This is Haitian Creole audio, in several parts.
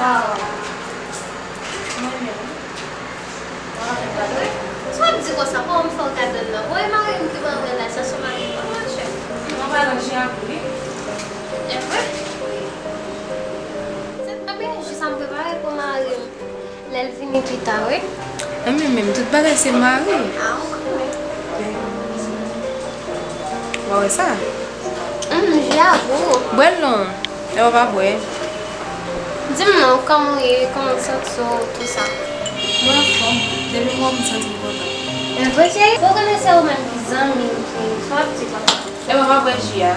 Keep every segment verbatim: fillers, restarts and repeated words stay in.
Ah, mwen menm. Sa w ap di konsa, kòman m fè w gade l nan? Bon, e mari m ki ban mwen laj, sa se mari m, monchè. Mwen pa nan jan ap ri. E vre? Se trè byen, jis a m prepare pou mari m. Lè l vini pita, wi. Mwen menm, tout bagay se mari. Ah, ou konnen. W a wè sa? Hum, ji a gou. Bwè l non. Lè w pa bwè. Di m non, kòman w ye, kòman w santi w, tou sa. Mwen anfòm. Depi m wè w, m santi m kontan. Men vre, cheri, fò w konnen se ou menm ki zanmi m, ki, sa w ap di konsa. Lè w pa bwè ji a.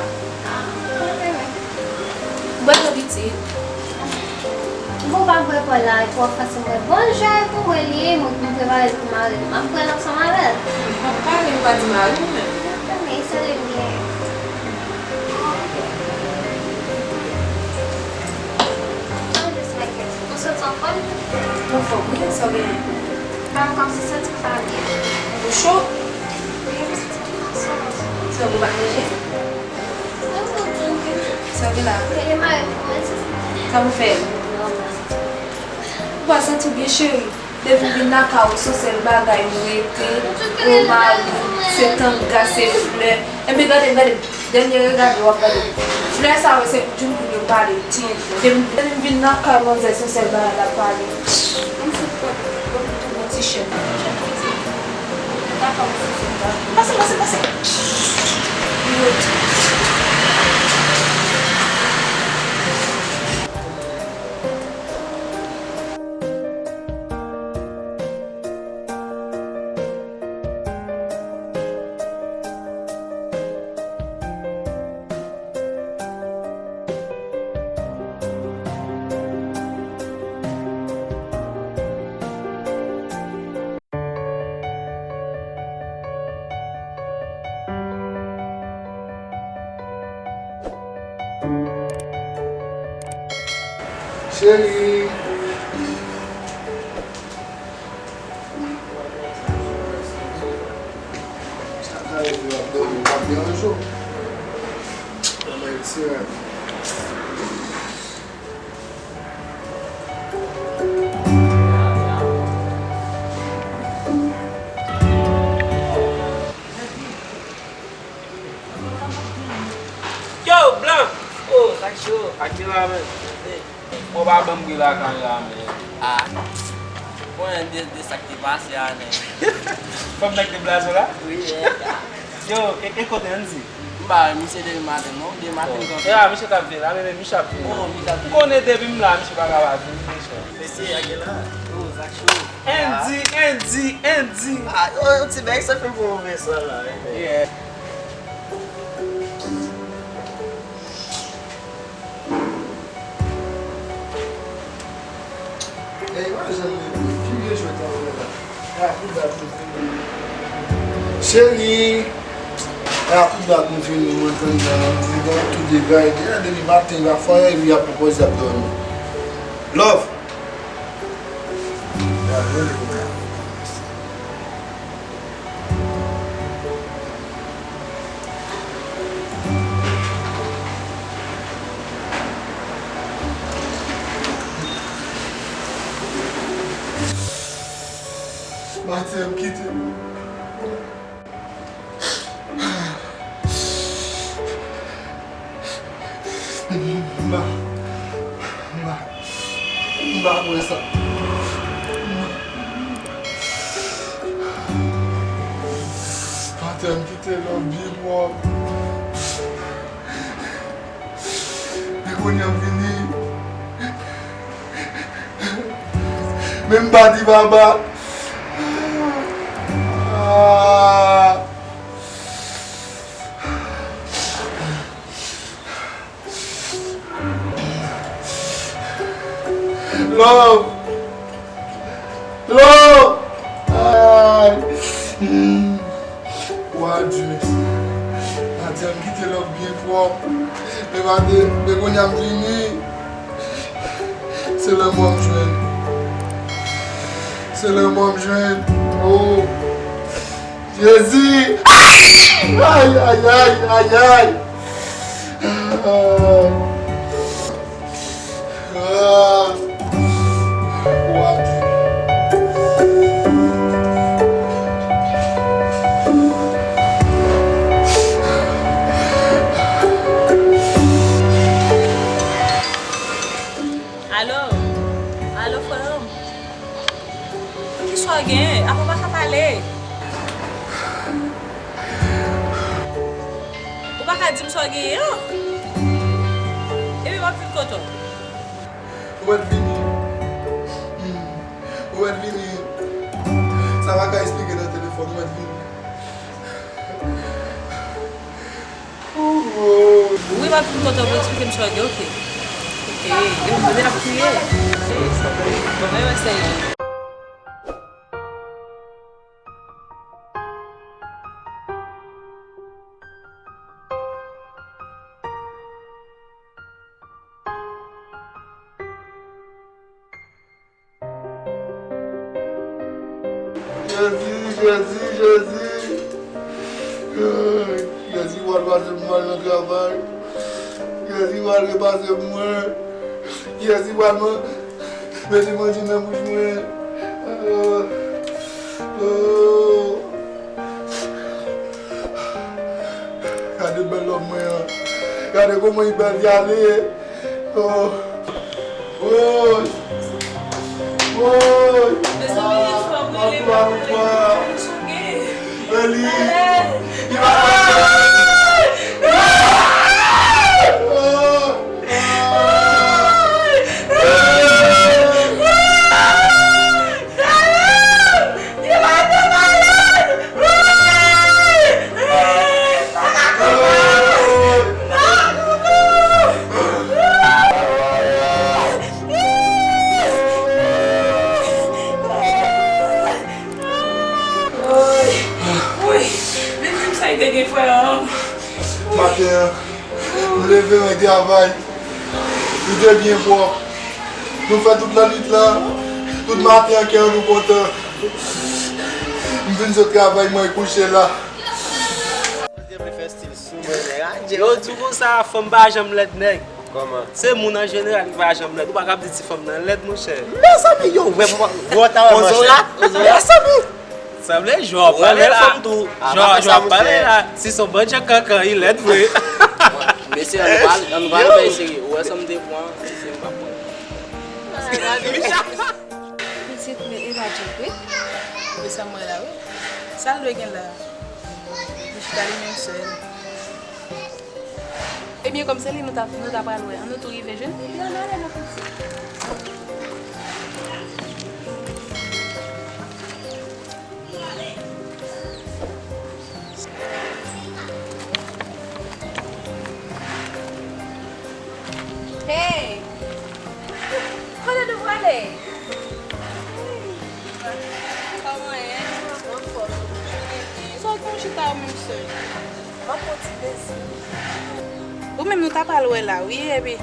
Ah, ok, wi. Bwè l non, pitit. Bon, pa bwè kò la, e twò fasil bwè. Bon, jan e pou mwen li ye, mwen, mwen prepare l pou mari m. M ap pran l ansanm avè l. M p ap pale, m pa di mari m menm. Men, se li m gen. I'm just like this. Ou santi w anfòm? Mwen anfòm, wi, sa w genyen? Pa kòmsi santi m pa byen. Ou cho? Wi, m santi m pa cho. Sa w, ou pa t manje? Sa w gen la? Sa pou fè? Ou pa santi w byen, cheri? Depi m vin lakay ou, se yon sèl bagay m rete, o mari, se tanga, se flè. Epi gade, gade, dènye regade w ap gade. Flè sa yo, se pou Djounkoun yo pale, tenten. Depi, depi m vin lakay manzè, se yon sèl bagay l ap pale. M fout pran, pran tou bon ti chèn. Pase, pase, pase. Cheri. Sa ka rive w ap dòmi, m p ap deranje w. Anmwey, ti rèv. Yo, blan! Oh, sa k cho? Sa k gen la menm? Bon, pa ban m bri lakay la, men. Ah. Bon, de, de sa k te pase a, men. Fò m nèg te blaze w la? Wi, men. Yo, e, e kote Andy? M pa wè misye depi maten, non. Depi maten, m kontan. E a, misye t ap vini la, men, men misye ap vini. Oh, misye ap vini. M konnen depi m la, misye pa ka pa vini, mesye. Mesye, a gen la. Oh, sa k cho. Andy, Andy, Andy. Ah, yo, yo, ti nèg sa fè m pran move san la, wi, men. Yeah. Ey, mwen janm leve. Ki vye jwèt la ou wè la? E a poudlad nou fini. Cheri! E a poudlad nou fini, mwen konn nan, li gen yon tou degaye. Deja depi maten, la fwa epi y ap poze, y ap dòmi. Love! E a mwen li pou ka. Maten, m kite. M pa, m pa, m pa kwè sa. Patè m kite lòt byen pwòp. Men kounye a m vini. Men m pa di papa. Ah. Love! Love! Ay! Hmm. Wa di mèsi. Maten m kite love byen pwòp. Men maten, men kounye a m vini. Se lanmò m jwenn. Se lanmò m jwenn. Oh. Jezi! Ay, ay, ay, ay, ay! Ah. Ah. Alo? Alo, frè m? Kisa w genyen? Apa w pa ka pale? Ou pa ka di m sa w genyen an? Epi m ap vin kote w. Ou mèt vini. Hmm. Ou mèt vini. Sa pa ka esplike nan telefòn, ou mèt vini. Wi, m ap vin kote w pou eksplike m sa w gen, oke. Oke, e m konnen l ap kriye. Bon, men mwen sèye. Jezi, Jezi, Jezi. Jezi pral pase m mal nan travay. Jezi pral repase mwen. Jezi pral man-, mete manje nan bouch mwen. Oh, oh. Gade bèl lòm mwen an. Gade kòman li bèl, li ale. Oh. Woy! Woy! Mezanmi, fò m rele papa, kisa w gen? Eli! Talè! Li pa Woy, woy, vin di m sa ki te gen frè an. Maten an, m leve mwen travay. Li te byen pwòp. Nou fè tout lannwit lan. Tout maten an, kè nou kontan. M vin sot travay, mwen kouche la. Yo vle fè stil sou mwen, nèg. Adje, yo di w konsa, fanm pa janm lèd, nèg. Kòman? Se moun an jeneral ki pa janm lèd. Ou pa kab di ti fanm nan lèd, monchè. Mezanmi, yo, wè, wè, wè, ta wè, monchè. Ozora, mezanmi. Sanble jò ap pale la. Jò, jò ap pale la. Si se yon bandjan kankan, li lèd vre. Mesye, ann pale, ann pale, bay serye. Ou wè sa m te pran, mesye, m pa pran. Pitit, men e pa djòk, wi. E sa m wè la, wi. Sa l dwe gen la? Li chita li menm sèl. Ebyen, kòm se li nou ta, nou ta pral wè, ann nou tou rive jwenn li, ebyen, ann ale, mon pitit. Hey! Kote nou prale? Kòman w ye? Anfòm. Sa w gen w chita w menm sèl? M ap pran ti plezi. Ou menm nou ta pral wè la, wi, epi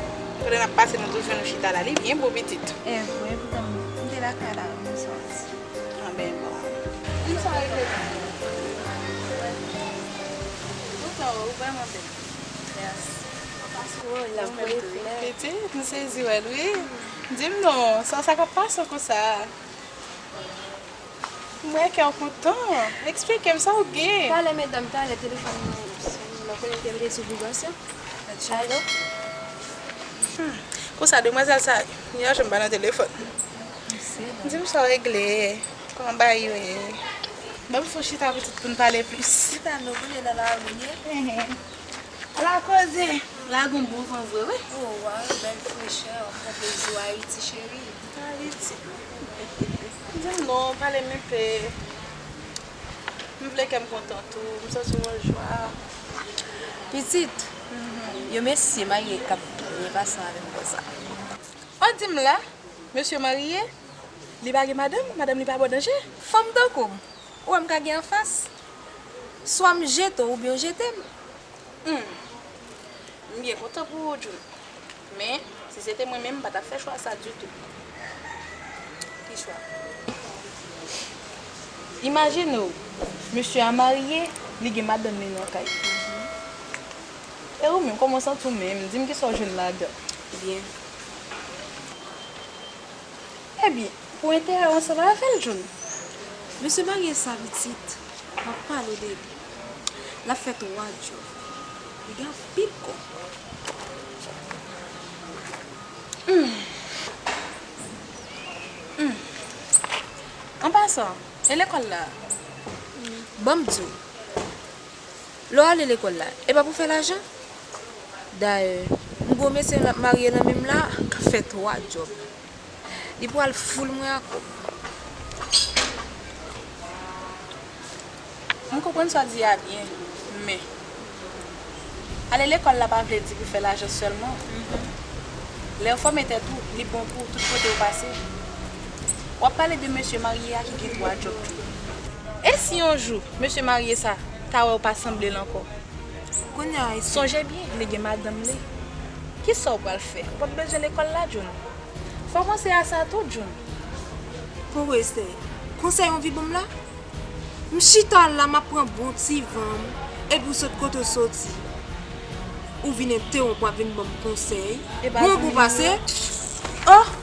kote n ap pase nou tou jwenn ou chita la, li byen bo pitit. E vre, poutan m te lakay la, m sòti. Anben, bon. Konsa w rete? Kontan, ou vrèman bèl. Mèsi. Ou menm tou, wi. Pitit, m sezi wè l, wi. Di m non, sa, sa k ap pase w konsa? M wè kè w kontan. Eksplike m sa w gen. Talè, medam, talè, telefòn mwen sone, m konnen l te mete sou vibrasyon. Alo? Hmm. Konsa, demwazèl sa, li pa janm pa nan telefòn. Di m sa w regle, kòman bagay yo ye? Ban m fon chita pitit pou n pale plis. Chita non, kounye a la lari nou ye. Ala koze, la gon bon van vre, wi. O, waw, bèl frechè, pran plezi w Ayiti, cheri. Ayiti. Di m non, pale m enpe. M vle kè m kontan tou, m santi m an jwa. Pitit, yo mesye marye k ap byen pase ann avè m konsa. O, di m la, mesye marye, li pa gen madanm, madanm li pa ba w danje? Fanm tankou m, ou wè m ka gen anfas? Swa m jete w oubyen w jete m. Hmm. M byen kontan pou ou, June. Men, si se te mwen menm, m pa t ap fè chwa sa ditou. Ki chwa? Imajine w, mesye a marye, li gen madanm li nan kay. E ou menm, kòman w santi w menm? Di m kisa w jwenn ladan. Byen. Ebyen, pou enterè w ansanm avè l, June. Mesye marye sa, pitit, m ap pale w de li. L ap fè twa djòb. Li gen anpil kòb. Hmm. Sa, e lekòl la? Ban m di w, lè w ale lekòl la, e pa pou fè lajan? Dayè, m gwo mesye m l ap marye nan men m la, k ap fè twa djòb. Li pral foul mwen ak kòb. M konprann sa w di a byen, men ale lekòl la pa vle di pou fè lajan sèlman. Lè w fòme tèt ou, li bon pou tout kote w pase. W ap pale de mesye marye a ki gen twa djòb tou. E si yon jou, mesye marye sa ta wè w pa sanble l ankò? Kounye a, Esther. Sonje byen, li gen madanm li. Kisa w pral fè? W ap bezwen lekòl la, June. Fò w panse a sa tou, June. Poko, Esther. Konsèy w anvi ban m la? M chita la, m ap pran bon ti van m, epi w sot kote w soti. Ou vin entewonp, w ap vin ban m konsèy. E pa Bon, pou zanmi pase. Yo. Oh!